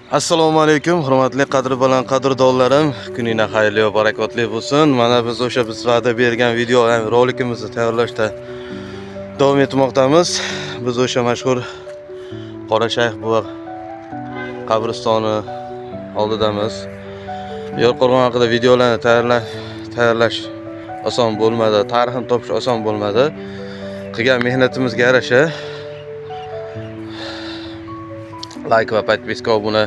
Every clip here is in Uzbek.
Assalomu alaykum, hurmatli, qadri baland qadrdonlarim. Kuninglar xayrli va barakotli bo'lsin. Mana biz o'sha biz va'da bergan video rolikimizni tayyorlashda davom etmoqdamiz. Biz o'sha mashhur Qorashayx buva qabristoni oldidamiz. Yo'rqo'rg'on haqida videolarni tayyorlash oson bo'lmadi, tarixini topish oson bo'lmadi. Qilgan mehnatimizga yarasha like va подписка, obuna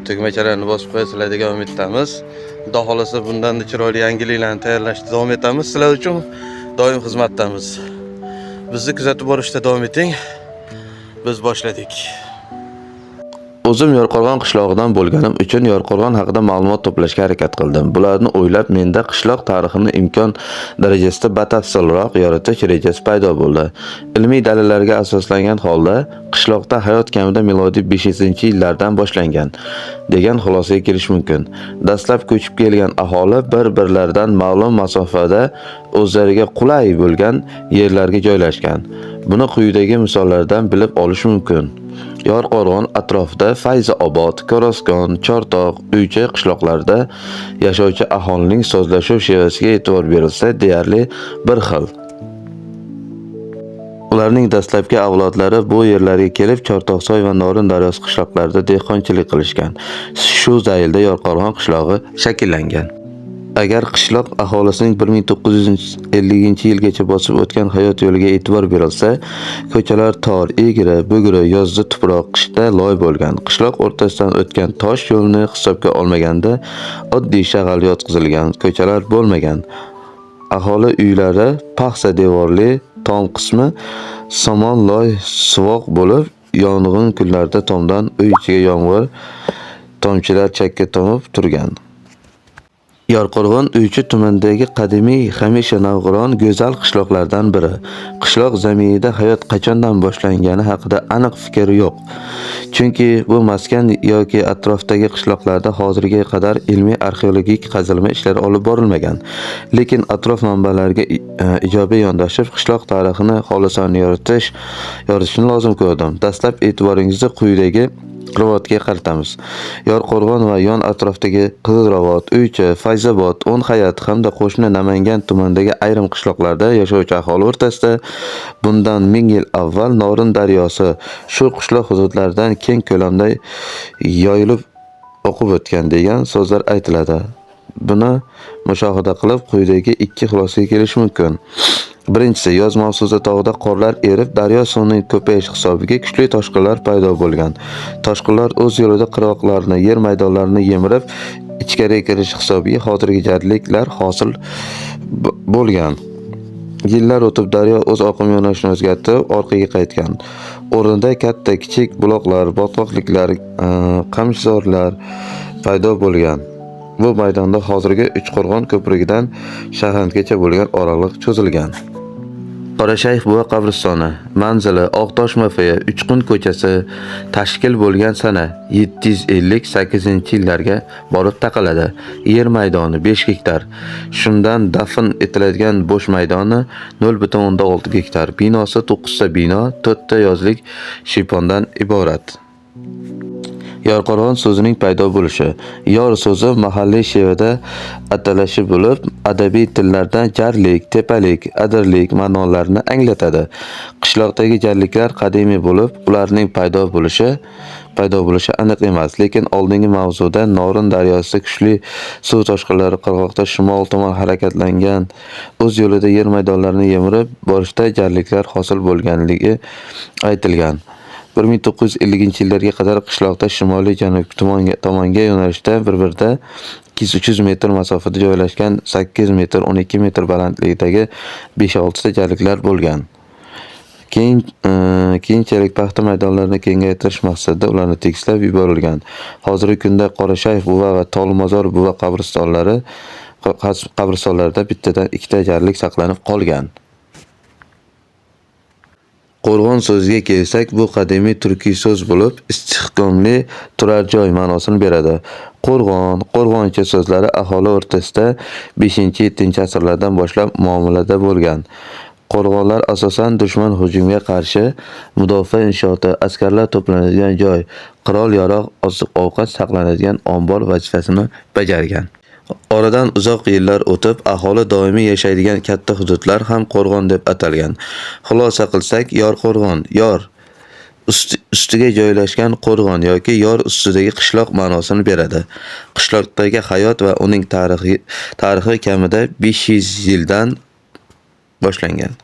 tugmachalarini bosib qo'yasizlar degan umiddamiz. Xudo xohlasa, bundan chiroyli yangiliklarni tayyorlashda davom etamiz. Sizlar uchun doim xizmatdamiz. Bizni kuzatib borishda davom eting. Biz boshladik. O'zim Yorqo'rg'on qishlog'idan bo'lganim uchun Yorqo'rg'on haqida ma'lumot to'plashga harakat qildim. Bularni o'ylab, menda qishloq tarixini imkon darajasida batafsilroq yoritish rejasi paydo bo'ldi. Ilmiy dalillarga asoslangan holda qishloqda hayot kamida milodiy 5-yillardan boshlangan degan xulosaga kelish mumkin. Dastlab ko'chib kelgan aholi bir-birlaridan ma'lum masofada o'zlariga qulay bo'lgan yerlarga joylashgan. Buni quyidagi misollardan bilib olish mumkin. Yorqo'rg'on atrofida Fayziobod, Koroskon, Chortoq, Uychi qishloqlarida yashovchi aholining so'zlashuv shevasiga e'tibor berilsa, deyarli bir xil. Ularning dastlabki avlodlari bu yerlarga kelib, Chortoqsoy va Norin daryosi qishloqlarida dehqonchilik qilishgan. Shu zaylda Yorqo'rg'on qishlog'i shakllangan. Agar qishloq aholisining 1950-yilgacha bosib o'tgan hayot yo'liga e'tibor berilsa, ko'chalar tor, egri, bugri, yozda tuproq, qishda loy bo'lgan. Qishloq o'rtasidan o'tgan tosh yo'lni hisobga olmaganda, oddiy shag'al yotqizilgan ko'chalar bo'lmagan. Aholi uylari paxsa devorli, tom qismi somon loy suvoq bo'lib, yong'in kunlarida tomdan uy ichiga yomg'ir tomchilar chakka tomib turgan. Yorqo'rg'on Uychi tumanidagi qadimiy, hamisha navqiron, go'zal qishloqlardan biri. Qishloq zaminida hayot qachondan boshlangani haqida aniq fikr yo'q. Chunki bu maskan yoki atrofdagi qishloqlarda hozirga qadar ilmiy arxeologik qazilma ishlari olib borilmagan. Lekin atrof manbalariga ijobiy yondashib, qishloq tarixini xolisona yoritishni lozim ko'rdim. Dastlab e'tiboringizni quyidagi rivoyatga qaratamiz. Yorqo'rg'on va yon atrofdagi Qizilrobod, Uychi, Fayzobod, O'nhayat hamda qo'shni Namangan tumanidagi ayrim qishloqlarda yashovchi aholi o'rtasida bundan 1000 yil avval Norin daryosi shu qishloq hududlaridan keng ko'lamda yoyilib oqib o'tgan degan so'zlar aytiladi. Buni mushohada qilib, quyidagi ikki xulosaga kelish mumkin. Birinchisi, yoz mavsumida tog'da qorlar erib, daryo suvining ko'payishi hisobiga kuchli toshqinlar paydo bo'lgan. Toshqinlar o'z yo'lida qirg'oqlarni, yer maydonlarini yemirib, ichkariga kirishi hisobiga hozirgi jarliklar hosil bo'lgan. Yillar o'tib daryo o'z oqim yo'nalishini o'zgartirib, orqaga qaytgan. O'rnida katta, kichik buloqlar, botqoqliklar, qamishzorlar paydo bo'lgan. Bu maydonda hozirgi Uchqo'rg'on ko'prigidan Shahandgacha bo'lgan oraliq cho'zilgan. Qorashayx buva qabristoni manzili Oqtosh MFY, Uchqun ko'chasi, tashkil bo'lgan sana 758-yillarga borib taqaladi. Yer maydoni 5 gektar. Shundan dafn etiladigan bo'sh maydoni 0.6 gektar. Binosi 9 ta bino, 4 ta yozlik shiypondan iborat. Yorqo'rg'on so'zining paydo bo'lishi. Yor so'zi mahalliy shevada atalashi bo'lib, adabiy tillardan jarlik, tepalik, adirlik ma'nolarini anglatadi. Qishloqdagi jarliklar qadimiy bo'lib, ularning paydo bo'lishi aniq emas, lekin oldingi mavzuda Norin daryosida kuchli suv toshqinlari qirg'oqda shimol tomon harakatlangan, o'z yo'lida yer maydonlarini yemirib borishda jarliklar hosil bo'lganligi aytilgan. 1950-yillarga qadar qishloqda shimoliy janub tomonga yo'nalishda bir-birida 200-300 metr masofada joylashgan 8 metr, 12 metr balandlikdagi 5-6 ta jarliklar bo'lgan. Keyinchalik paxta maydonlarini kengaytirish maqsadida ularni tekislab yuborilgan. Hozirgi kunda Qorashayx buva va Tolmozor buva qabristonlarida bittadan ikkita jarlik saqlanib qolgan. Qo'rg'on so'ziga kelsak, bu qadimiy turkiy so'z bo'lib, istehkomli turar joy ma'nosini beradi. Qo'rg'on, qo'rg'oncha so'zlari aholi o'rtasida 5-7 asrlardan boshlab muomalada bo'lgan. Qo'rg'onlar asosan dushman hujumiga qarshi mudofaa inshooti, askarlar to'planadigan joy, qurol-yarog', oziq-ovqat saqlanadigan ombor vazifasini bajargan. Oradan uzoq yillar o'tib, aholi doimiy yashaydigan katta hududlar ham qo'rg'on deb atalgan. Xulosa qilsak, Yorqo'rg'on yor ustiga joylashgan qo'rg'on yoki yor ustidagi qishloq ma'nosini beradi. Qishloqdagi hayot va uning tarixi kamida 500 yildan boshlangan.